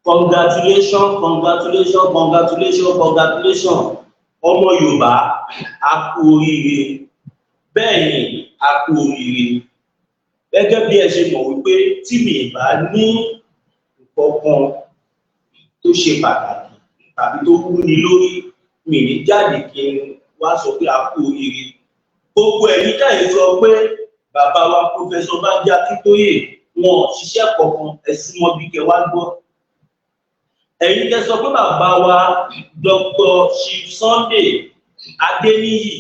Congratulation, congratulation, congratulation, congratulation! Ọmọ Yorùbá, a kú oríire. Bẹ́ẹ̀ ni, a kú oríire. Gẹ́gẹ́ bí ẹ ṣe mọ̀ wípé tí mi ì bá ní nǹkan kan tó ṣe pàtàkì tàbí tó wúni lórí, mi ní jáde kí n wá sọ pé a kú oríire. Gbogbo ẹ̀yin káyọ̀ sọ pé bàbá wa, Professor Bánjí Akíntóyè, wọn ò ṣiṣẹ́ kankan, ẹ súnmọ́ bí kẹ wá gbọ́. Ẹ̀yin tẹ́ sọ pé bàbá wa, Dr. Chief Sunday Adéníyì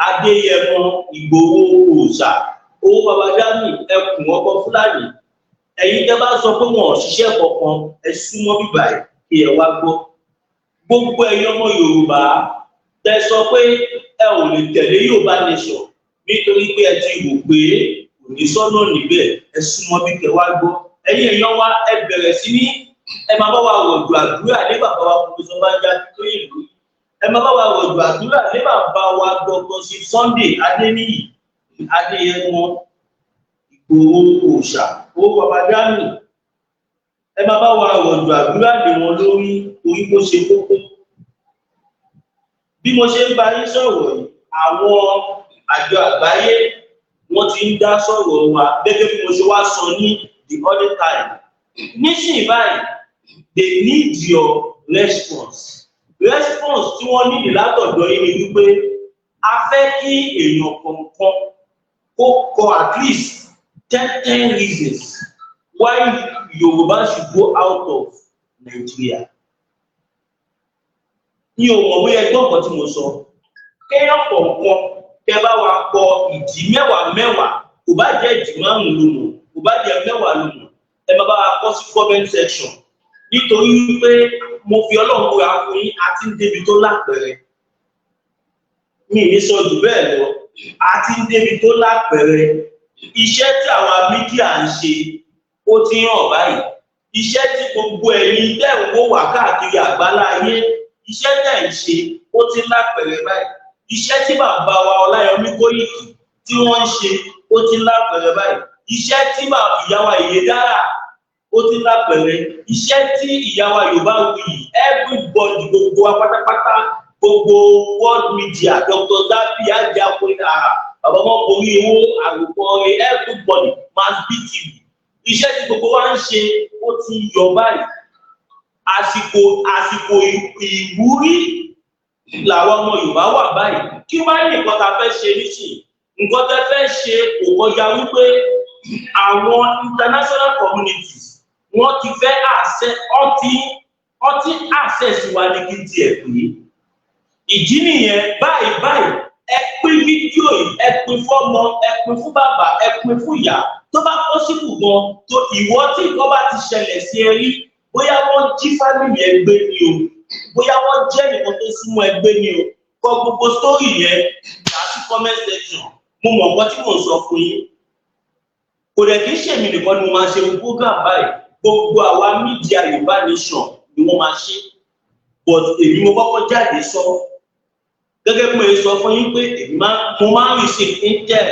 Adéyẹmọ Ìgbòho Òòṣà, owó baba dami, ẹkùn ọkọ Fúlàní, ẹ̀yin tẹ́ bá sọ pé wọn ò ṣiṣẹ́ kankan, ẹ súnmọ́ bíbá ẹ kí ẹ wá gbọ́. Gbogbo ẹ̀yin ọmọ Yorùbá tẹ́ sọ pé ẹ ò lè tẹ̀lé Yorùbá Nation nítorí pé ẹ ti rò pé kò ní sọ́nà níbẹ̀, ẹ súnmọ́ bí kẹ wá gbọ́. Ẹ̀yin èèyàn wa, ẹ bẹ̀rẹ̀ sí ní ẹ máa bá wa rọ̀jò àdúrà ní bàbá wa, Professor Bánjí Akíntóyè lórí. Ẹ máa bá wa rọ̀jò àdúrà ní bàbá wa, Dr. Chief Sunday Adéníyì Adéyẹmọ Ìgbòho Òòṣà, owó baba dami. Ẹ máa bá wa rọ̀jò àdúrà lé wọn lórí, torí kó ṣe kókó. Bí mo ṣe ń bá yín sọ̀rọ̀ yìí, àwọn àjọ àgbáyé, wọ́n ti ń dá sọ̀rọ̀ wa. Gẹ́gẹ́ bí mo ṣe wá sọ ní the other time, nísìnyí báyìí, they need your response. Response tí wọ́n nílò látọ̀dọ̀ yín ni wípé a fẹ́ kí èèyàn kọ̀ọ̀kan kó kọ at least 10 10 reasons why Yorùbá should go out of Nigeria. Mi ò mọ̀ bóyá ẹgbọ́n nǹkan tí mo sọ. Kéèyàn kọ̀ọ̀kan kẹ bá wa kọ ìdí mẹ́wàá mẹ́wàá. Kò bá jẹ́ ìdí 5 ló mọ̀, kò bá jẹ́ 10 ló mọ̀, ẹ máa bá wa kọ sí comment section, nítorí wípé mo fi Ọlọ́run búra fún yín, àti ń débi tó lápẹẹrẹ. Mi ní sọ jù bẹ́ẹ̀ lọ. Àti ń débi tó lápẹẹrẹ. Iṣẹ́ tí àwa media ń ṣe, ó ti hàn báyìí. Iṣẹ́ tí gbogbo ẹ̀yin tẹ́ ń wò wá káàkiri àgbálá ayé, iṣẹ́ tẹ́ ń ṣe, ó ti lápẹẹrẹ báyìí. Iṣẹ́ tí bàbá wa Ọláyọmí Kóìkì tí wọ́n ń ṣe, ó ti lápẹẹrẹ báyìí. Iṣẹ́ tí ìyá wa Ìyèdára, ó ti lápẹẹrẹ. Iṣẹ́ tí ìyá wa Yorùbá wuyì, everybody, gbogbo wa pátápátá, gbogbo world media, Dr. Dabi Ajakunra, bàbá wọn borí owó àròpọ̀ rẹ, everybody, Mass BTV, iṣẹ́ tí gbogbo wa ń ṣe, ó ti yọ báyìí. Àsìkò ìwúrí làwọn ọmọ Yorùbá wà báyìí. Kí wá ní nǹkan tá a fẹ́ ṣe nísìnyí? Nǹkan tẹ́ fẹ́ ṣe kò kọjá wípé àwọn international communities, wọ́n ti fẹ́ access, ọtí access wa ní kí n tiẹ̀ pé. Ìdí nìyẹn. Báyìí báyìí, ẹ pín fídíò yìí, ẹ pín fọ́mọ, ẹ pín fún bàbá, ẹ pín fún ìyá. Tó bá possible gan, tó ìwọ tí nǹkan bá ti ṣẹlẹ̀ sí ẹ rí, bóyá wọ́n jí family ẹ gbé ni o, bóyá wọ́n jẹ́ nìkan tó súnmọ́ ẹ gbé ni o, kọ gbogbo story yẹn dà sí comment section. Mo mọ̀ nǹkan tí mò ń sọ fún yín. Kò dẹ̀ kí ń ṣèmi nìkan ni mo máa ṣe program báyìí. Gbogbo àwa media Yorùbá Nation ni wọ́n máa ṣe, but èmi mo kọ́kọ́ jáde sọ. Gẹ́gẹ́ bí mo ṣe sọ fún yín pé èmi máa mo máa ń receive intel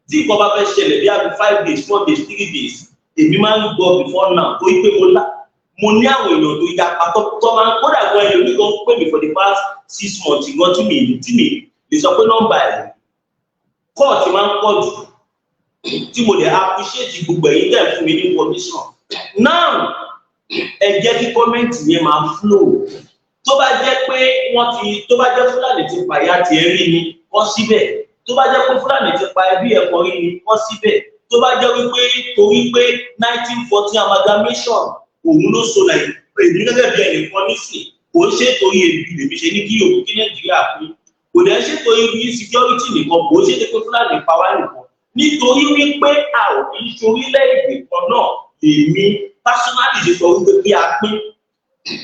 tí nǹkan bá fẹ́ ṣẹlẹ̀, bí i 5 days, 4 days, 3 days, èmi máa ń gbọ́ before now, torí pé mo ní àwọn èèyàn tó yapa tó máa ń kódà gan. Ẹlòmíì gan pè mí for the past 6 months gan tí mi lè sọ pé nọ́mbà ẹ̀ kọ́ọ̀tì máa ń pọ̀ jù, tí mo dẹ̀ appreciate gbogbo ẹ̀yin tẹ̀ fún mi ní information. Now, ẹ jẹ́ kí comment yẹn máa flow. Tó bá jẹ́ pé wọ́n ti, tó bá jẹ́ Fúlàní ti pàyà tiẹ̀ rí ni, kọ́ síbẹ̀. Tó bá jẹ́ pé Fúlàní ti pa ẹbí ẹ̀kọ́ rí ni, kọ́ síbẹ̀. Tó bá jẹ́ wípé torí pé 1914 amalgamation òun ló so Nàìjíríà, èmi gẹ́gẹ́ bí ẹnìkan nísìn, kò ń ṣe torí ebi lèmi ṣe ní kí òkú kí Nàìjíríà fún. Kò dẹ̀ ṣe torí insecurity nìkan, kò ń ṣe pé Fúlàní pa wá nìkan. Nítorí wípé a ò ní ṣorílẹ̀-èdè kan náà, èmi personally ṣe sọ wípé kí a pín.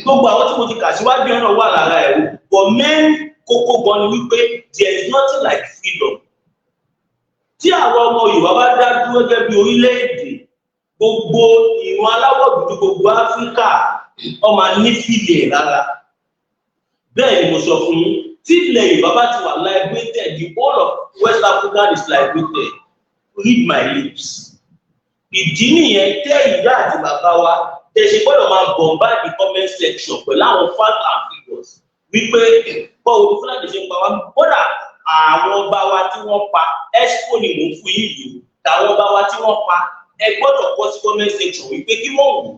Gbogbo àwọn tí mo ti kà síwájú ẹ̀ náà wà lára ẹ̀ o, but main kókó gan ni wípé there is nothing like freedom. Tí àwọn ọmọ Yorùbá bá dá dúró gẹ́gẹ́ bí orílẹ̀-èdè, gbogbo ìran aláwọ̀ dúdú, gbogbo Áfíríkà, wọ́n máa ní fìlì ẹ̀ lára. Bẹ́ẹ̀ ni mo sọ fún yín. Tí ilẹ̀ Yorùbá bá ti wà liberated, the whole of West Africa is liberated. Read my lips. Ìdí nìyẹn tẹ́ ìyá àti bàbá. bàbá wa tẹ ṣe gbọ́dọ̀ máa bombard the comment section pẹ̀lú àwọn facts and figures wípé bọ́ọ̀ Fúlàní ṣe ń pa wá. Kódà àwọn ọba wa tí wọ́n pa, expo ni mò ń fún yín yìí o, tàwọn ọba wa tí wọ́n pa, ẹ gbọ́dọ̀ kọ sí comment section wípé kí wọ́n wò.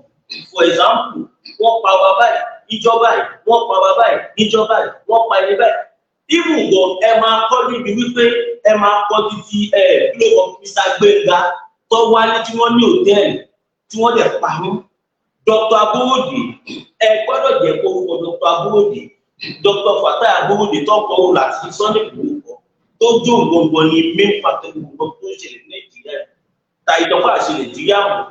For example, wọ́n pa ọba báyìí níjọba yìí, wọ́n pa ọba báyìí níjọba yìí, wọ́n pa ẹni báyìí. Even gan, ẹ máa kọ́ níbi wípé ẹ máa kọ́ títí ẹ kíló kan, Mr. Gbénga tó wálé tí wọ́n ní hòtẹ́ẹ̀lì tí wọ́n dẹ̀ pa wọ́n, Dr. Aborode, ẹ gbọ́dọ̀ jẹ́ kó orúkọ Dr. Aborode, Dr. Fatai Aborode tó kọ òun láti Sunday Igboho tó jó gbọ̀ngbọ̀n ní main factor gbogbo tó ń ṣẹlẹ̀ ní Nàìjíríà ta ìjọba àṣẹ Nàìjíríà mọ̀.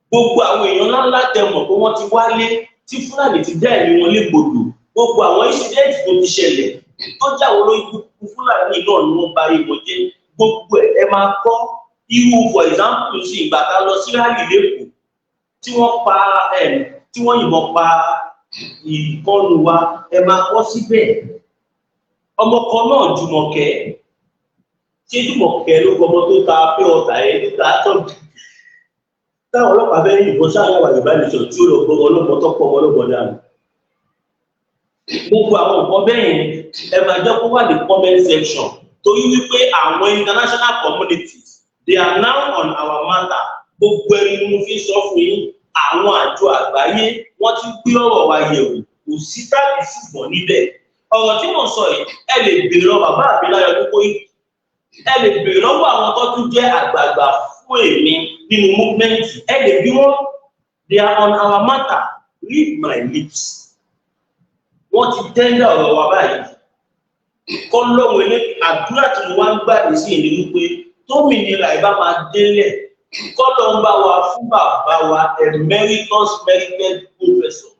Gbogbo àwọn èèyàn ńláńlá tẹ mọ̀ pé wọ́n ti wálé tí Fúlàní ti dá ẹ̀mí wọn légbodò, gbogbo àwọn incident tó ti ṣẹlẹ̀ tó jẹ́ àwọn olórí kúkú Fúlàní náà ni wọ́n ba ìwọ̀n jẹ́, gbogbo ẹ̀ ẹ máa kọ́. Irú for example sí ìgbà tá a lọ sí rally l'Ékòó tí wọ́n pa ẹ̀, tí wọ́n yìnbọn pa ìkọlù wa, ẹ máa kọ́ síbẹ̀. Ọmọ kan náà, Jùmọ̀kẹ́, ṣé Jùmọ̀kẹ́ ló gbọmọ tó ta pé ọ̀tà ẹ̀ tó ta tọ́jú táwọn ọlọ́pàá fẹ́ yìnbọn sáà wà Yorùbá nation tí ó lọ gbọ́ ọlọ́mọ tó pọ̀ ọlọ́mọ dànù. Gbogbo àwọn nǹkan bẹ́ẹ̀ yẹn, ẹ máa jẹ́ kó wà ní comment section, torí wípé àwọn international communities, they are now on our matter. Gbogbo ẹni mo fi sọ fún yín, àwọn àjọ àgbáyé, wọ́n ti gbé ọ̀rọ̀ wa yẹ̀wò, kò sí tàbí ṣùgbọ́n níbẹ̀. Ọ̀rọ̀ tí mò ń sọ yìí, ẹ lè béèrè lọ bàbá mi Láyọ̀ Kókóyìí, ẹ lè béèrè lọ́wọ́ àwọn tó tún jẹ́ àgbààgbà fún èmi nínú movement, ẹ lè bí wọ́n. They are on our matter. Read my lips, wọ́n ti tẹ́lẹ̀ ọ̀rọ̀ wa báyìí. Kọ́ lọ́wọ́ ilé àdúrà tí mo wá ń gbà ní sí ìní wípé tómìnira ìbá máa délẹ̀, kọ́ ló ń bá wa fún bàbá wa emeritus merited professor,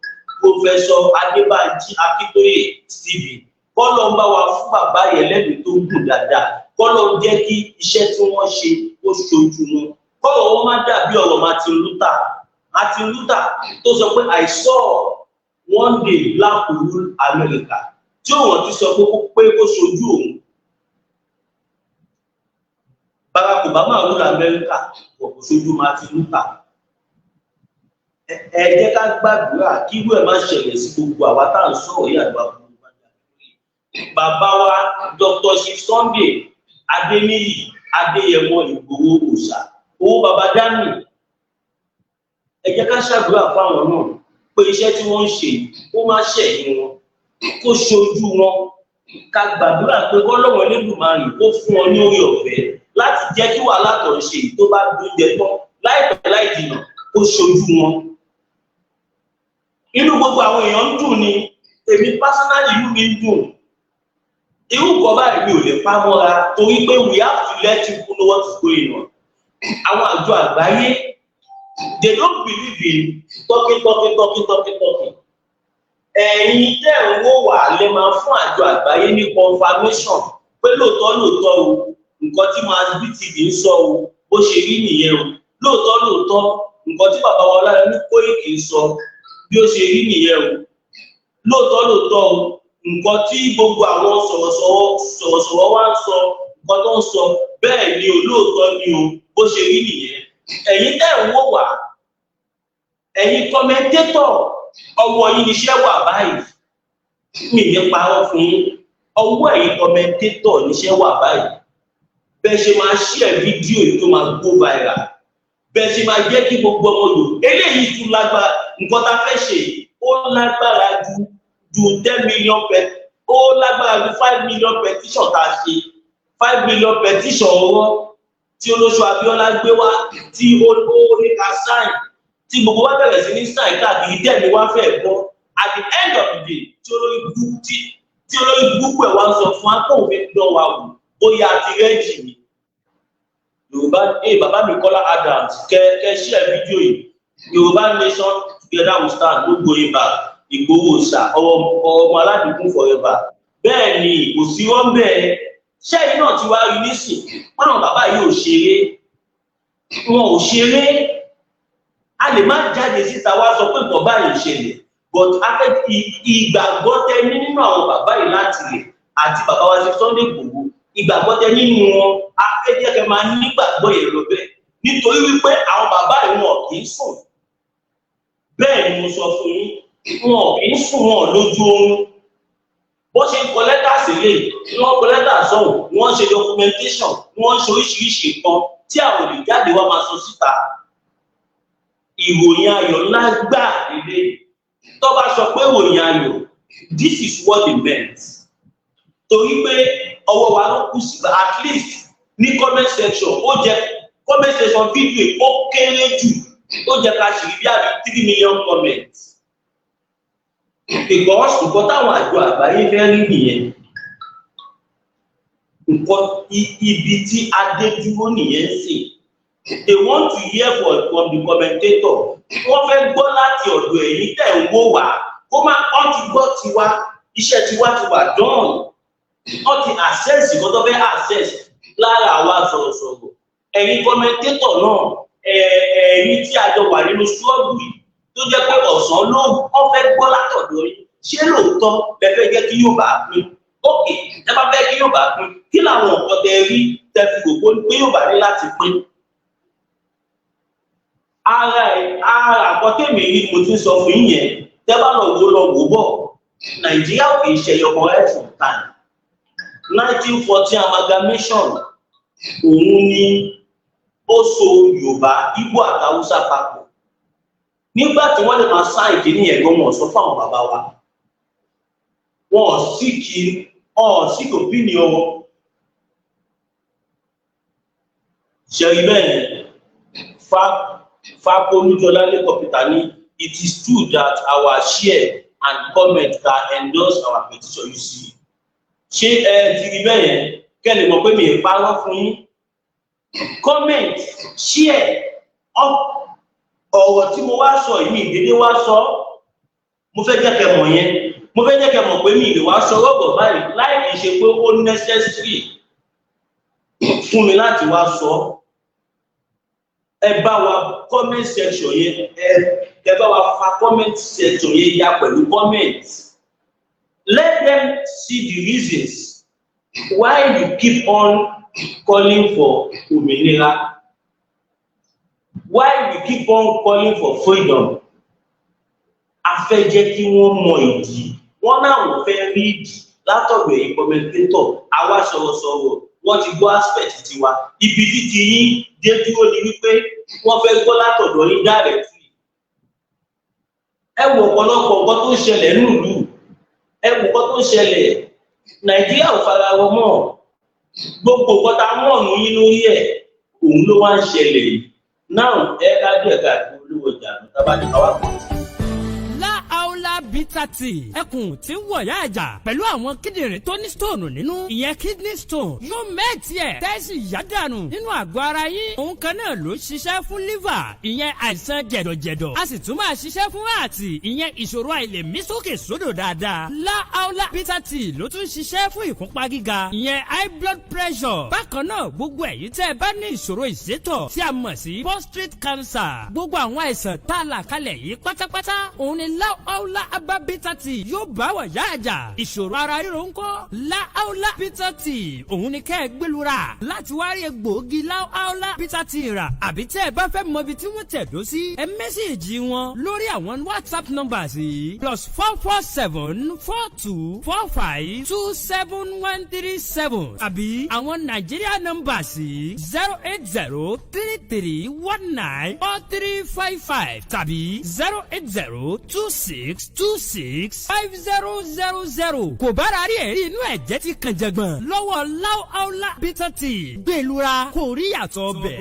Professor Adébánjí Akíntóyè Stephen, kọ́ ló ń bá wa fún bàbá yẹn lẹ́mìí tó gùn dáadáa, kọ́ ló ń jẹ́ kí iṣẹ́ tí wọ́n ṣe ó ṣojú wọn, kọ́ ló wọ́n má dàbí ọ̀rọ̀ Martin Luther, Martin Luther tó sọ pé, "I saw one day black will rule America," tí òun ti sọ pé kó ṣojú òun. Barack Obama rule America, kò ṣojú Martin Luther. Ẹ jẹ́ ká gbàdúrà kí irú ẹ̀ má ṣẹlẹ̀ sí gbogbo àwa tá à ń sọ̀rọ̀ yìí. Àgbà bàbá wa Dr. Chief Sunday Adéníyì Adéyẹmọ Ìgbòho Òòṣà, owó baba dami, ẹ jẹ́ ká ṣàdúrà fáwọn náà pé iṣẹ́ tí wọ́n ń ṣe, kó má ṣẹ̀yìn wọn, kó ṣojú wọn. Ká gbàdúrà pé kọ́lọ́wọ́n Elédùmarè kó fún wọn ní orí ọ̀fẹ́ láti jẹ́ kí wàhálà tó ń ṣe tó bá dóúnjẹ tán láìpẹ́ láì jìnà, kó ṣojú wọn. Inú gbogbo àwọn èèyàn ń dùn ni, èmi personally, inú mi ń dùn. Irú nǹkan báyìí mi ò lè pa mọ́ra, torí pé we have to let people know what is going on. Àwọn àjọ àgbáyé, they don't believe in talking, talking, talking, talking, talking. Ẹ̀yin tẹ́ ń wò wá lè máa fún àjọ àgbáyé ní confirmation pé lóòótọ́ lóòótọ́ o, nǹkan tí Masbi TV ń sọ o, bó ṣe rí nìyẹn o. Lóòótọ́ lóòótọ́, nǹkan tí bàbá wa Ọláyọmí Kóìkì ń sọ, bí ó ṣe rí nìyẹn o. Lóòótọ́ lóòótọ́ o, nǹkan tí gbogbo àwọn sọ̀rọ̀sọ̀rọ̀ sọ̀rọ̀sọ̀rọ̀ wá ń sọ, nǹkan tó ń sọ bẹ́ẹ̀ ni o, lóòótọ́ ni o, bó ṣe rí nìyẹn. Ẹ̀yin tẹ́ ń wò wá, ẹ̀yin commentator, ọwọ́ yín níṣẹ́ wà báyìí. Mi ní parọ́ fún yín, ọwọ́ ẹ̀yin commentator níṣẹ́ wà báyìí. Bẹ́ẹ̀ ṣe máa share fídíò yìí tó máa go viral, bẹ́ẹ̀ ṣe máa jẹ́ kí gbogbo ọmọ lò eléyìí tún lágbára. Nǹkan tá a fẹ́ ṣe yìí, ó lágbára ju 10 million pet, ó lágbára ju 5 million petition tá a ṣe, 5 million petition ọwọ́ tí olóṣù Abíọ́lá gbé wá, tí ó ní ká sign, tí gbogbo wa bẹ̀rẹ̀ sí ní sign káàkiri dẹ́mi wá fẹ́ gbọ́. At the end of the day, tí olórí burúkú ẹ̀ wá ń sọ fún wa pé òun fi dán wa wò bóyá a ti ready ni. Yorùbá ẹ, bàbá mi Kọ́lá Adams, kẹ kẹ share fídíò yìí. Yorùbá nation, together we stand, no going back. Ìgbòho ṣà, ọmọ aládùúgbò forever. Bẹ́ẹ̀ ni, kò sí wọ́n bẹ́ẹ̀. Ṣẹ́yìn náà ti wá rí nísìn pọ́nà bàbá yìí ò ṣeré, wọn ò ṣeré. A lè má jáde síta wá sọ pé nǹkan báyìí ṣẹlẹ̀, but afẹ́ ìgbàgbọ́ tẹ ní nínú àwọn bàbá yìí láti lè àti bàbá wa sí Sunday Igboho, ìgbàgbọ́ tẹ nínú wọn, afẹ́ jẹ́ kẹ́ máa nígbàgbọ́ yẹn lọ bẹ́ẹ̀, nítorí wípé àwọn bàbá yìí, wọn kì í sùn. Bẹ́ẹ̀ ni mo sọ fún yín, wọn kì í sùn wọn lójú oorun. Bó ṣe ń kọ lẹ́tà sílé ni wọ́n kọ lẹ́tà sọ̀hún, wọ́n ń ṣe documentation, wọ́n ń ṣe oríṣiríṣi nǹkan tí àwọn olùjáde wa máa sọ síta. Ìròyìn ayọ̀ ńlá gbà lélẹ̀. Tó bá sọ pé ìròyìn ayọ̀, this is what they meant, torí pé ọwọ́ wa ló kù sí. At least ní comment section, ó jẹ comment section fídíò, ó kéré jù, ó jẹ ká sì rí bí àbí 3 million comments, because nǹkan táwọn àjọ àgbáyé fẹ́ rí nìyẹn. Nǹkan ibi tí adé dúró nìyẹn sì, they want to hear from the commentator. Wọ́n fẹ́ gbọ́ láti ọ̀dọ̀ ẹ̀yin tẹ̀ ń wò wá. Kó má wọ́n ti gbọ́ tiwa, iṣẹ́ tiwa ti wà done. Wọ́n ti access nǹkan tó fẹ́ access lára àwa sọ̀rọ̀sọ̀rọ̀. Ẹ̀yin commentator náà, ẹ̀yin tí a jọ wà nínú struggle yìí, tó jẹ́ pé ọ̀sán ló wọ́n fẹ́ gbọ́ látọ̀dọ̀ yín. Ṣé lóòótọ́ lẹ fẹ́ jẹ́ kí yóò bá pín? Ókè, ẹ bá fẹ́ kí yóò bá pín, kí làwọn nǹkan tẹ rí tẹ fi rò pé yóò bá ní láti pín? Ara ẹ, ara àkọ́ tèmi rí, mo ti ń sọ fún yín yẹn. Tẹ bá lọ wo, lọ wò bọ̀, Nàìjíríà ò kì í ṣe ẹyọkan right from time. 1914 amalgamation, òun ni ó so Yorùbá, Ìgbò àti Haúsá papọ̀. Nígbà tí wọ́n lè máa sign kìíní yẹn gan, wọn sọ fáwọn bàbá wa, wọn ò sì kí ọ̀ sí kò bí ní ọwọ́ ṣẹ̀rí bẹ́ẹ̀. Fápolújọlá lẹ́kọ̀ọ́ Peter ní, "It is true that our share and comment can endorse our petition." You see, ṣé ẹ ti rí bẹ́ẹ̀ yẹn? Kẹ́ lè mọ̀ pé mi ì parọ́ fún yín. Comment, share up. Ọ̀rọ̀ tí mo wá sọ yìí, ìdílé wá sọ, mo fẹ́ jẹ́ kẹ́ mọ̀ yẹn. Mo fẹ́ jẹ́ kẹ́ mọ̀ pé mi ì lè wá sọ rọ́bọ̀ báyìí láì kìí ṣe pé ó necessary fún mi láti wá sọ. Ẹ bá wa comment section yẹn, ẹ bá wa fa comment section yẹn ya pẹ̀lú comment. Let them see the reasons why you keep on calling for òmìnira, why we keep on calling for freedom. A fẹ́ jẹ́ kí wọ́n mọ ìdí. Wọ́n náà wọ́n fẹ́ rí ìdí látọ̀dọ̀ èyí commentator. Àwa sọ̀rọ̀sọ̀rọ̀, wọ́n ti gbọ́ aspect tiwa. Ibi títí yín dé dúró ni wípé wọ́n fẹ́ gbọ́ látọ̀dọ̀ yín directly. Ẹ wo ọ̀pọ̀lọpọ̀ nǹkan tó ń ṣẹlẹ̀ nílùú, ẹ wo nǹkan tó ń ṣẹlẹ̀. Nàìjíríà ò fara rọ mọ́. Gbogbo nǹkan tá a mọ̀ ọ̀nù yín lórí ẹ̀, òun ló wá ń ṣẹlẹ̀ yìí náà. Ẹ ká dé ẹ̀ka ìpolówó ọjà tábà ní káwá kan. Láàólà Bitter Tea, ẹkùn tí ń wọ̀yá àjà pẹ̀lú àwọn kíndìnrín tó ní stone nínú, ìyẹn kidney stone, yóò mẹ́ẹ̀tì ẹ̀ tẹ́sí yádànù nínú àgọ́ ara yín. Òun kan náà ló ṣiṣẹ́ fún liver, ìyẹn àìsàn jẹ̀dọ̀jẹ̀dọ̀. A sì tún máa ṣiṣẹ́ fún ààtì, ìyẹn ìṣòro àìlèmí sókè sódò dáadáa. Láàólà Bitter Tea ló tún ṣiṣẹ́ fún ìfúnpá gíga, ìyẹn high blood pressure. Bákan náà, gbogbo ẹ̀yin tẹ́ ẹ bá ní ìṣòro ìsétọ̀ tí a mọ̀ sí prostate cancer, gbogbo àwọn àìsàn tá a là kalẹ̀ yìí pátápátá, òun ni Láàólà Herbal Bitter Tea yóò bá wà yá àjà. Ìṣòro ara ríro ńkọ́? Láàólà Bitter Tea, òun ni kẹ́ ẹ gbẹlura láti wá rí egbòogi Láàólà Bitter Tea rà. Àbí tẹ́ ẹ bá fẹ́ mọ ibi tí wọ́n tẹ̀dó sí, ẹ message wọn lórí àwọn WhatsApp numbers yìí: +44 7424 527137, àbí àwọn Nàìjíríà numbers yìí: 08033194355 tàbí 08026265000. Kò bára rí ẹ̀rí inú ẹ̀jẹ̀ ti kàn jẹ̀gbọ̀n lọ́wọ́ Láàólà Bitter Tea, gbẹ̀lura kò rí yàtọ̀ ọbẹ̀.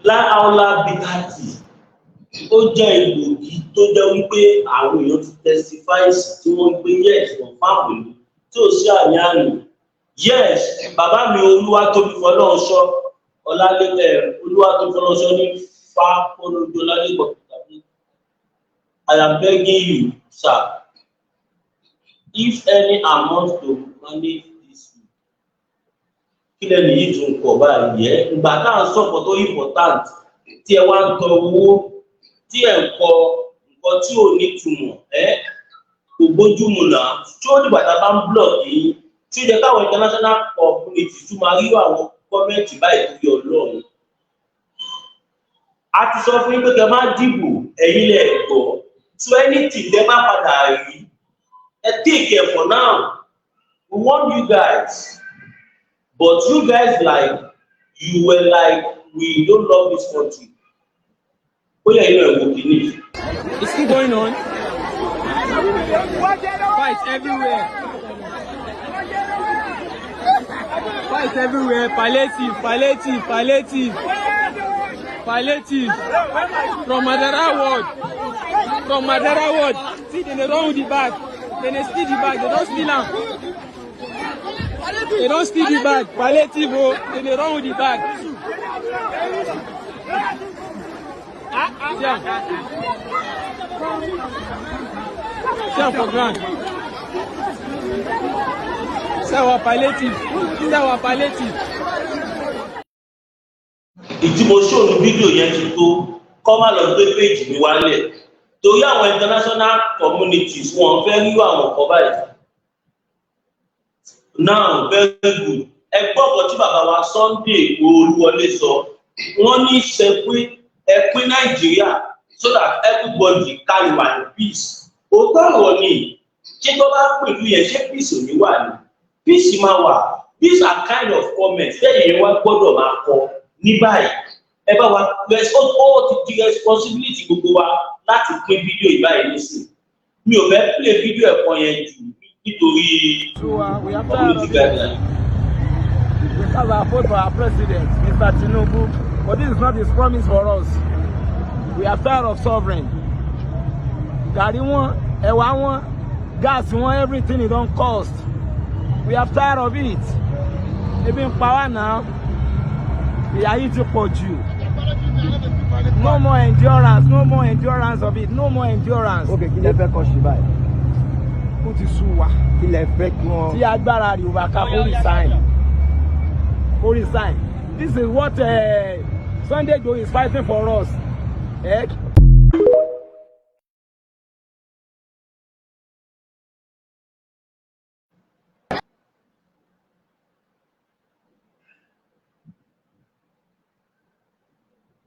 Láàólà Bitter Tea, ó jẹ́ egbògi tó jẹ́ wípé àwọn èèyàn ti testify sí, tí wọ́n gbé yes, confirm ni, tí ò sí àní-àní. Yes, bàbá mi Olúwatóbi Fọlọ́runṣọ́ Ọlálẹ́, Olúwatóbi Fọlọ́runṣọ́ ní Fápọ́lójú Ọlálẹ́gbọ̀n tàbí. I am begging you, sir, if any amount to manage this. Kí lẹ́nu yìí tún kọ̀ báyìí? Yẹ ìgbà tá à ń sọ̀kọ̀ tó important, tí ẹ wá ń tọrọ owó, tí ẹ ń kọ nǹkan tí ò ní túmọ̀, ẹ kò bójúmu náà. Tí ó dìgbà tá a bá ń blog yín, tí ó jẹ́ káwọn international community tún máa rí àwọn comment báyìí? Torí Ọlọ́run. A ti sọ fún yín pé kẹ́ má dìbò, ẹ̀yin lẹ gbọ́. So anything tẹ́ bá padà rí, ẹ take care. For now, we warn you guys, but you guys, like, you were like, we don't love this country. Ó yẹ inú ẹ̀ wò kìíní. It's still going on. Fight everywhere. Fight everywhere. Palliative, palliative, palliative. Palliative. From Madara ward. From Madara ward. See, they dey run with the bag. They dey steal the bag. They don steal am. They don steal the bag. Palliative, oh. They dey run with the bag. See am. See am for ground. See our palliative. See our palliative. Ìtí mo ṣòro fídíò yẹn ti tó kọ́ má lọ gbé péjì mi wálẹ̀ torí àwọn international communities, wọn fẹ́ rí àwọn kan báyìí. Now, very good. Ẹ gbọ́ ọ̀kan tí bàbá wa Sunday Olúwọlé sọ. Wọ́n ní ṣe pé ẹ pín Nàìjíríà so that everybody can wà ní peace. Òótọ́ ọ̀rọ̀ ni. Ṣé tó bá pẹ̀lú yẹn, ṣé peace ò ní wà ní? Peace máa wà. These are kind of comments tẹ́yìn wá gbọ́dọ̀ máa kọ ní báyìí. Ẹ bá wa, ó ti di responsibility gbogbo wa láti pín fídíò ìbáyìí nísìn. Mi ò fẹ́ play fídíò ẹ̀kọ́ yẹn jù nítorí So we are tired community of it. guideline. We have our vote for our president, Mr. Tinubu, but this is not his promise for us. We are tired of suffering. Gàrí wọ́n, ẹ̀wà wọ́n, gas wọ́n, everything e don cost. We are tired of it. Ebi ń pa wá náà. Ìyà yìí ti pọ̀ jù. No more endurance, no more endurance of it, no more endurance. Ok, kí lẹ fẹ́ kọ́ ṣe báyìí? Ó ti sú wa. Kí lẹ fẹ́ kí wọ́n. Tí agbára rẹ̀ ò bá ká, kó resign, kó resign. This is what Sunday Igboho is fighting for us. Eh?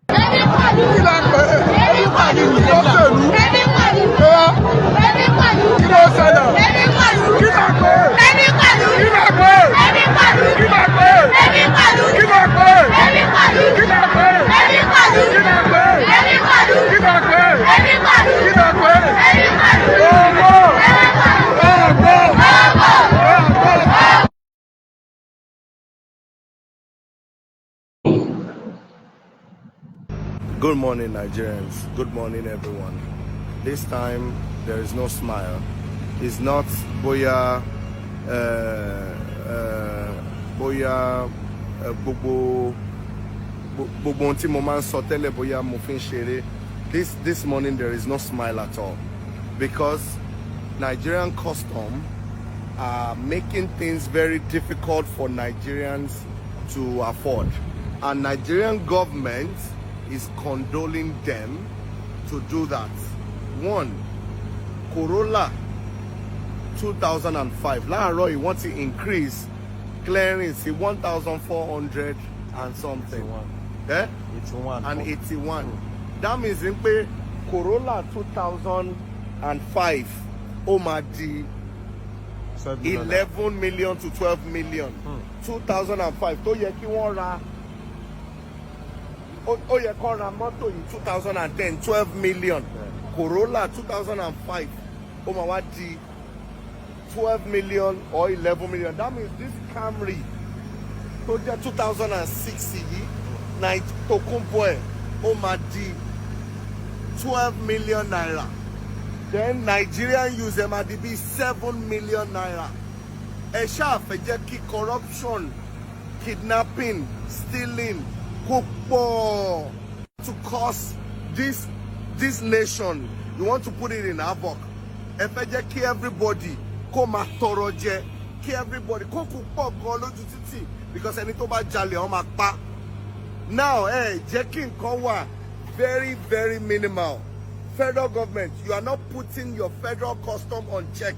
Kí la ń pè é? Lọ́sẹ̀lú. Kí ló ṣẹlẹ̀? Kí la ń pè é? Kí la ń pè é? Kí la ń pè é? Kí la ń pè é? Kí la ń pè é? Kí la ń pè é? Kí la ń pè é? Kí la ń pè é? Owó! Owó! Owó! Good morning, Nigerians. Good morning, everyone. This time, there is no smile. It's not bóyá bóyá gbogbo gbogbo ohun tí mo máa ń sọ tẹ́lẹ̀, bóyá mo fi ń ṣeré. This morning, there is no smile at all because Nigerian custom are making things very difficult for Nigerians to afford. And Nigerian government is condoling them to do that. One, Corolla 2005. Láàárọ̀ yìí, wọ́n ti increase clearing sí 1,400 and something. Eh? 81. And 81. That means in pé Corolla 2005, ó máa di 11 million to 12 million. 2005 tó yẹ kí wọ́n ra, ó yẹ kó ra mọ́tò yìí 2010, 12 million. Corolla 2005, ó máa wá di 12 million or 11 million. That means this Camry tó jẹ́ 2006 yìí, Tokunbo ẹ̀, ó máa di ₦12 million. Then Nigerian use ẹ̀ máa di bí ₦7 million. Ẹ ṣáà fẹ́ jẹ́ kí corruption, kidnapping, stealing kó pọ̀ to cause this nation. You want to put it in havoc. Ẹ fẹ́ jẹ́ kí everybody kó máa tọrọ jẹ, kí everybody kó kú pọ̀ gan lójú títì, because ẹni tó bá jalè, wọ́n máa pa. Now, ẹ jẹ́ kí nǹkan wà very, very minimal. Federal government, you are not putting your federal custom on check.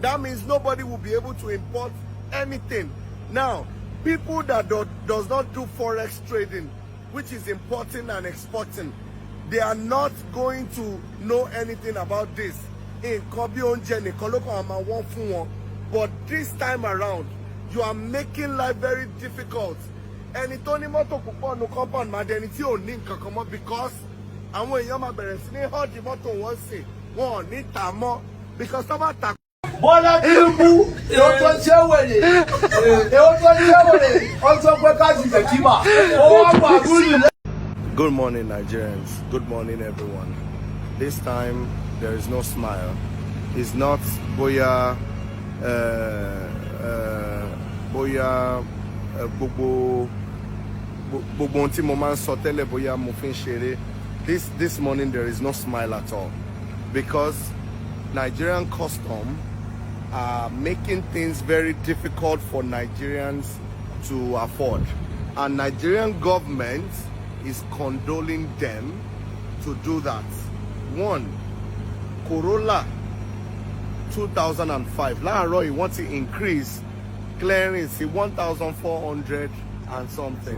That means nobody will be able to import anything. Now, people that does not do forex trading, which is importing and exporting, they are not going to know anything about this. Nǹkan bí oúnjẹ nìkan ló kàn máa wọ́n fún wọn. But this time around, you are making life very difficult. Ẹni tó ní mọ́tò púpọ̀ nu compound máa dẹni tí ò ní nǹkan kan mọ́, because àwọn èèyàn máa bẹ̀rẹ̀ sí ní hoard mọ́tò wọn sìn, wọn ò ní tà mọ́, because tó bá tà Bọ́lá Tinubu, èwo tó ń ṣe wèrè, èwo tó ń ṣe wèrè, ó sọ pé ká sì jẹ̀ kíma, ó wá wà gúrì. Good morning, Nigerians. Good morning, everyone. This time, there is no smile. It's not bóyá bóyá gbogbo gbogbo ohun tí mo máa ń sọ tẹ́lẹ̀, bóyá mo fi ń ṣeré. This morning, there is no smile at all because Nigerian custom are making things very difficult for Nigerians to afford. And Nigerian government is condoling them to do that. One, Corolla 2005. Láàárọ̀ yìí, wọ́n ti increase clearing sí 1,400 and something.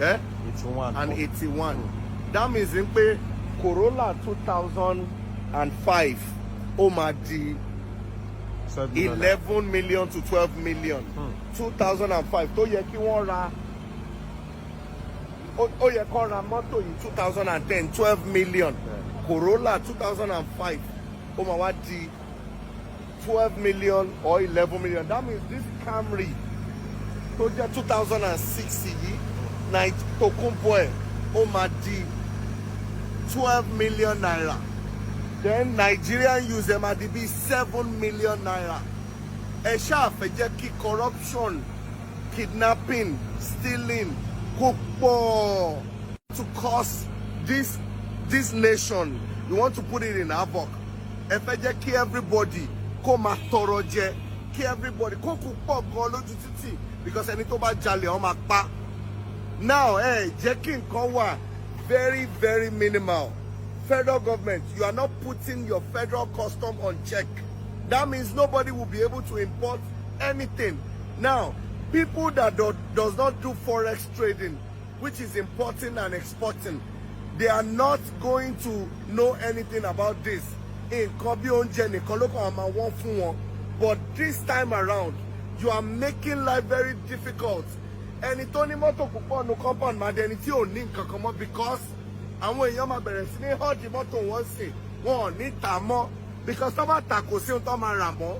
Eh? 81. And 81. That means in pé Corolla 2005, ó máa di 11 million to 12 million. 2005 tó yẹ kí wọ́n ra, ó yẹ kó ra mọ́tò yìí 2010, 12 million. Corolla 2005, ó máa wá di 12 million or 11 million. That means this Camry tó jẹ́ 2006 yìí, Tokunbo ẹ̀, ó máa di ₦12 million. Then Nigerian use ẹ̀ máa di bí ₦7 million. Ẹ ṣáà fẹ́ jẹ́ kí corruption, kidnapping, stealing kó pọ̀ to cause this nation. You want to put it in havoc. Ẹ fẹ́ jẹ́ kí everybody kó máa tọrọ jẹ, kí everybody kó kú pọ̀ gan lójú títì, because ẹni tó bá jalè, wọ́n máa pa. Now, ẹ jẹ́ kí nǹkan wà very, very minimal. Federal government, you are not putting your federal custom on check. That means nobody will be able to import anything. Now, people that does not do forex trading, which is importing and exporting, they are not going to know anything about this. Nǹkan bí oúnjẹ nìkan ló kàn máa wọ́n fún wọn. But this time around, you are making life very difficult. Ẹni tó ní mọ́tò púpọ̀ nu compound máa dẹni tí ò ní nǹkan kan mọ́, because àwọn èèyàn máa bẹ̀rẹ̀ sí ní hoard mọ́tò wọn sìn, wọn ò ní tà mọ́, because tó bá tà, kò sí ohun tó máa rà mọ́.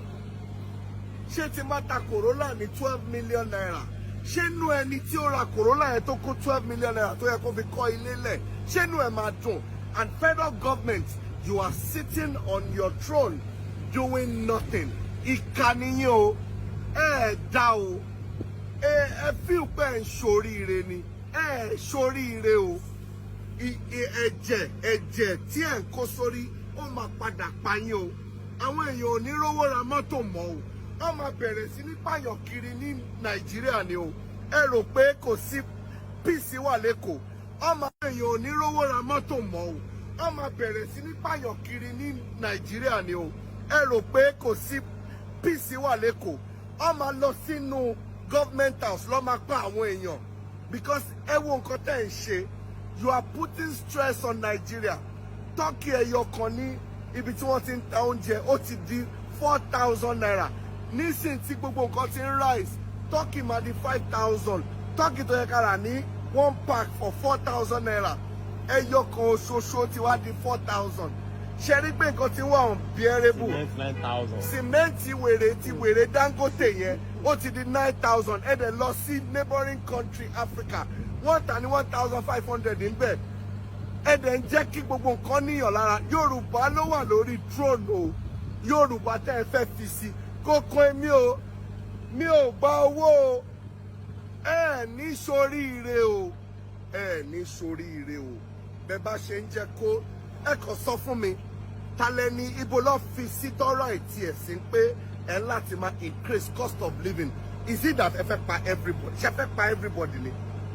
Ṣé tí má ta Corolla ní ₦12 million, ṣé inú ẹni tí ó ra Corolla yẹn tó kó ₦12 million tó yẹ kó fi kọ́ ilé lẹ̀, ṣé inú ẹ̀ máa dùn? And federal government, you are sitting on your throne doing nothing. Ìkà nìyẹn o. Ẹ dá o. Ẹ feel pé ẹ ń ṣoríire ni. Ẹ ṣoríire o. Ẹ̀jẹ̀ tí ẹ̀ ń kó sórí, ó máa padà pa yín o. Àwọn èèyàn ò ní rówó ra mọ́tò mọ́ o. Wọ́n máa bẹ̀rẹ̀ sí ní pààyàn kiri ní Nàìjíríà ni o. Ẹ rò pé kò sí peace wà lẹ́kọ̀ọ́. Wọ́n máa èèyàn ò ní rówó ra mọ́tò mọ́ o. Wọ́n máa bẹ̀rẹ̀ sí ní pààyàn kiri ní Nàìjíríà ni o. Ẹ rò pé kò sí peace wà lẹ́kọ̀ọ́. Wọ́n máa lọ sínú government house lọ́ máa pa àwọn èèyàn, because ẹ wo nǹkan tẹ́ ń ṣe. You are putting stress on Nigeria. Turkey ẹyọ kan ní ibi tí wọ́n ti ń ta oúnjẹ, ó ti di ₦4,000 nísìn tí gbogbo nǹkan ti ń rise. Turkey máa di 5,000. Turkey tó yẹ ká rà ní one pack for ₦4,000, ẹyọ kan ṣoṣo ti wá di 4,000. Ṣe rí pé nǹkan ti wà unbearable? Cement 9,000. Sìmẹ́ǹtì wèrè ti wèrè Dangote yẹn, ó ti di 9,000. Ẹ dẹ̀ lọ sí neighboring country Africa, wọ́n tà ní 1,500 níbẹ̀. Ẹ dẹ̀ ń jẹ́ kí gbogbo nǹkan níyàn lára. Yorùbá ló wà lórí throne o. Yorùbá tẹ́ ẹ fẹ́ fi sí kókó, èmi o, mi ò gba owó o. Ẹ ní soríire o, ẹ ní soríire o. Bẹ́ẹ̀ bá ṣe ń jẹ́ kó ẹ kàn sọ fún mi, talẹ ní ibo lọ fi sí tọrọ ìtì ẹ̀ sí pé ẹ láti máa increase cost of living? Is it that ẹ fẹ́ pa everybody? Ṣe fẹ́ pa everybody ni?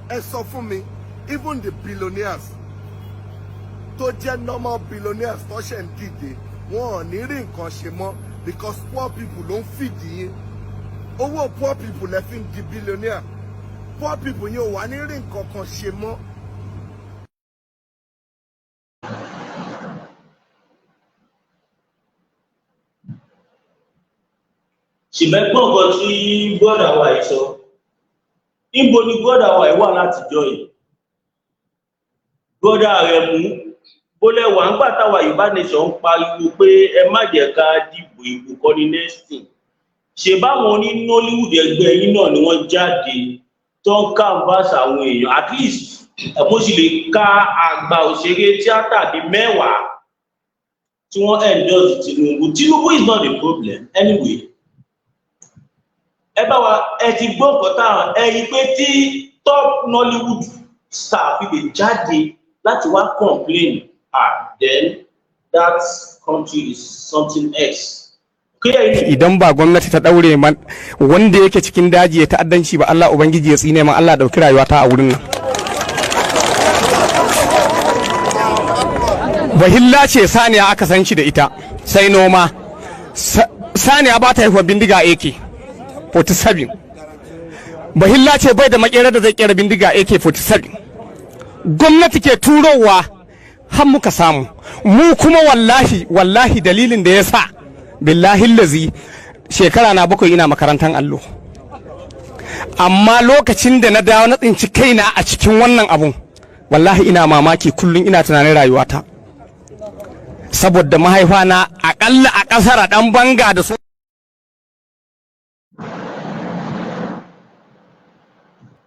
Ẹ sọ fún mi. Even the billionaires tó jẹ́ normal billionaires tó ṣẹ̀ ń dìde, wọn ò ní rí nǹkan ṣe mọ́, because poor people ló ń fìdí yín. Owó poor people lẹ fi ń di billionaire. Poor people yẹn ò wá ní rí nǹkan kan ṣe mọ́. Ṣùgbọ́n gbọ́ngàn tí brother wa yìí sọ, níbo ni brother wa yìí wà látijọ́ yìí? Brother rẹ̀ mú bólẹ̀ wà ń gbà táwa Yorùbá Nation ń pariwo pé ẹ má jẹ́ ká dìbò, ìbò kọ́ ní next thing. Ṣe báwọn oní Nollywood ẹgbẹ́ yín náà ni wọ́n jáde tó ń canvas àwọn èèyàn? At least mo sì lè ka àgbà òṣèré tíátà bíi 10 tí wọ́n endorse Tinubu. Tinubu is not the problem anyway. Ẹ bá wa, ẹ ti gbọ́ nǹkan táwọn ẹ rí i pé tí top Nollywood star fi lè jáde láti wá complain, ah, then that country is something else. Idan ba gwamnati ta daure man wanda yake cikin daji ya ta'addanci ba, Allah ubangiji ya tsine man, Allah dauki rayuwata a wurin nan. Bahilla ce saniya aka san shi da ita sai noma. Saniya ba ta haihuwa bindiga AK 47. Bahilla ce bai da makera da zai kera bindiga AK 47. Gwamnati ke turowa har muka samu mu kuma. Wallahi, wallahi, dalilin da ya sa, billahi lazi, shekara na 7 ina makarantar allo, amma lokacin da na dawo na tsinci kaina a cikin wannan abun, wallahi ina mamaki. Kullum ina tunanin rayuwata, saboda mahaifana akalla a kasar dan banga da su.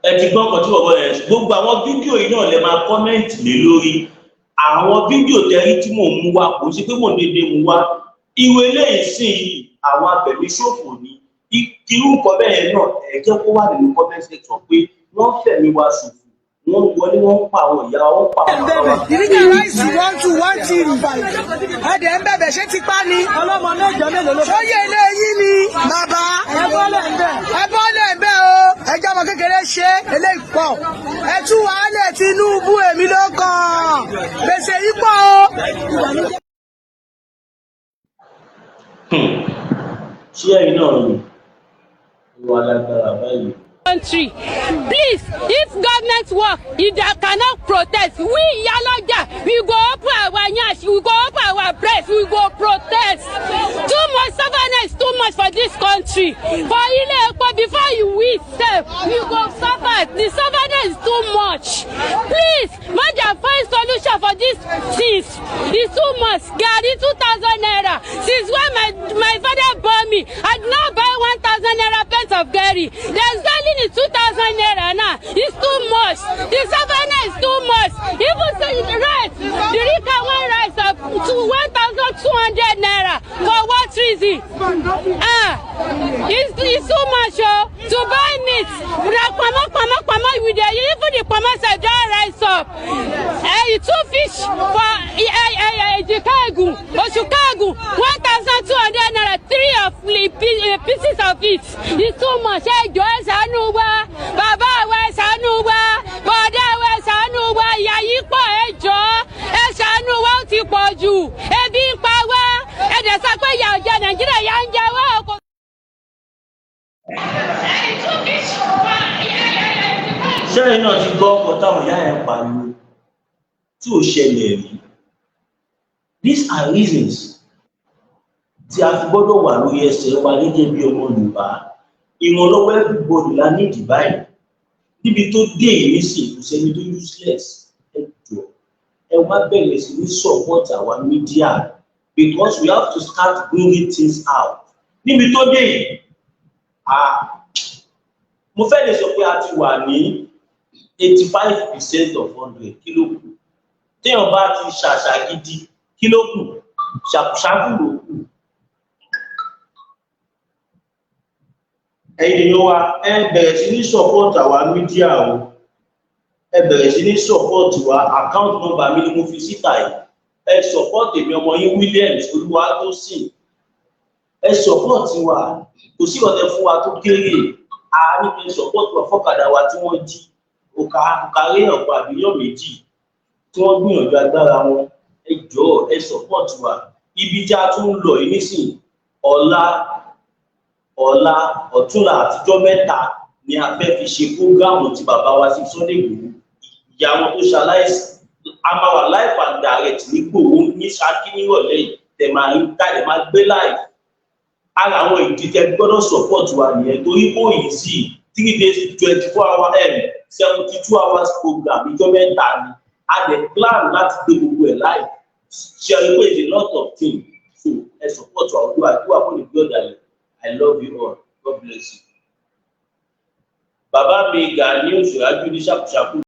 Ẹ ti gbọ́ nǹkan tí bọ̀bọ̀ yẹn. Gbogbo àwọn fídíò yìí náà lè máa comment lé lórí. Àwọn fídíò tẹ́rí tí mò ń mú wá, kò sí pé mò ń dédé mú wá. Ìwé eléyìí sìn yìí, àwọn afẹ̀míṣòfò ní irú nǹkan bẹ́ẹ̀ náà. Ẹ jẹ́ kó wà nínú comment section pé wọ́n fẹ̀mí wa ṣòfò, wọ́n wọlé, wọ́n ń pa àwọn ìyá, wọ́n ń pa àwọn bàbá wa. Ìríkà rice 1213, ẹ̀dẹ̀ ń bẹ̀bẹ̀. Ṣé tipa ni? Ọlọ́mọ mẹ́jọ mélòó ló. Sóyè ilé yín ni bàbá. Ẹ bọ́lẹ̀ ń bẹ̀. Ẹ bọ́lẹ̀ ń bẹ̀ o. Ẹjọ́ ọmọ kékeré ṣe eléyìí pọ̀. Ẹ tú wàhálẹ̀ Tinubu, èmi ló kàn. Gbèsè yìí pọ̀ o. Ṣé ẹ̀yin náà ni ìwà lágbára báyìí? Country, please, if government work, if they cannot protest, we Iyaloja, we go open our nyash, we go open our breast, we go protest. Too much sufferness, too much for this country. For ilé epo, before you eat sef, you go suffer. The sufferness is too much. Please, make dem find solution for this things. It's too much. Garri ₦2,000. Since when my father born me, I did not buy ₦1,000 pence of garri. They selling is ₦2,000 now. It's too much. The sufferness is too much. Even say rice, the Rika one rice up to ₦1,200. For what reason? Ah, it's too much, oh. To buy meat, na kpomo, kpomo, kpomo we dey. Even the kpomo sef don rise up. Eh, two fish for ejika egun, oṣuka egun, ₦1,200, three of the pieces of it. It's too much. Ẹ jọ̀ọ́, ẹ ṣàánú wa. Bàbá wa, ẹ ṣàánú wa. Bọ̀dá wa, ẹ ṣàánú wa. Ìyà yìí pọ̀. Ẹ jọ̀ọ́, ẹ ṣàánú wa, ó ti pọ̀ jù. Ebi ń pa wá. Ẹ dẹ̀ sọ pé ìyà ò jẹ Nàìjíríà, ìyà ń jẹ wá o. Sẹ́yìn náà ti gbọ́ ọkọ̀ táwọn ìyá ẹ̀ pariwo tí ò ṣẹlẹ̀ rí. These are reasons tí a fi gbọ́dọ̀ wà lórí ẹsẹ̀ wa gẹ́gẹ́ bí ọmọ Yorùbá. Ìrànlọ́wọ́ everybody la ní báyìí. Níbi tó dé yìí nísìnyí, kò sẹ́ni tó useless. Ẹ jọ, ẹ wá bẹ̀rẹ̀ sí ní support our media, because we have to start bringing things out. Níbi tó dé yìí, ah, mo fẹ́ lè sọ pé a ti wà ní 85% of 100. Kí ló kù? Téèyàn bá ti ṣàṣà gidi, kí ló kù? Ṣàkúṣàkù ló kù. Ẹ̀yin èèyàn wa, ẹ bẹ̀rẹ̀ sí ní support àwa media o. Ẹ bẹ̀rẹ̀ sí ní support wa. Account number mi ni mo fi síta yìí. Ẹ support èmi, ọmọ yín, Williams Olúwatósìn. Ẹ support wa. Kò sí ọ̀tẹ̀ fún wa tó kéré. A ní kí n support wa fọ́kadà wa tí wọ́n jí òkà òkàrí ọ̀pọ̀ àbíyàn méjì tí wọ́n gbìyànjú agbára wọn. Ẹ jọ̀ọ́, ẹ support wa. Ibi tí a tún ń lọ yìí nísìnyí, ọ̀la ọ̀la, ọ̀túnla àtijọ́ 3 ni a fẹ́ fi ṣe program tí bàbá wa sí Sunday Igboho, ìyá wọn tó ṣaláìsí. A máa wà live and direct ní Ìgbòho ní Ṣakí nírọ̀lẹ́ yìí. Tẹ̀ máa rí káyọ̀ máa gbé live. Ara àwọn ìdí tẹ́ gbọ́dọ̀ support wa nìyẹn, torí kò yìí sí 3 days, 24 hour, 72 hours program, ìjọ 3 ni a dẹ̀ plan láti gbé gbogbo ẹ̀ láì ṣe é pé it's a lot of things. So ẹ support wa. Ojú àdúrà fún ìgbé ọ̀dàlẹ̀. I love you all. God bless you. Bàbá mi Gani Òṣèlájú ní ṣàkúṣàkú.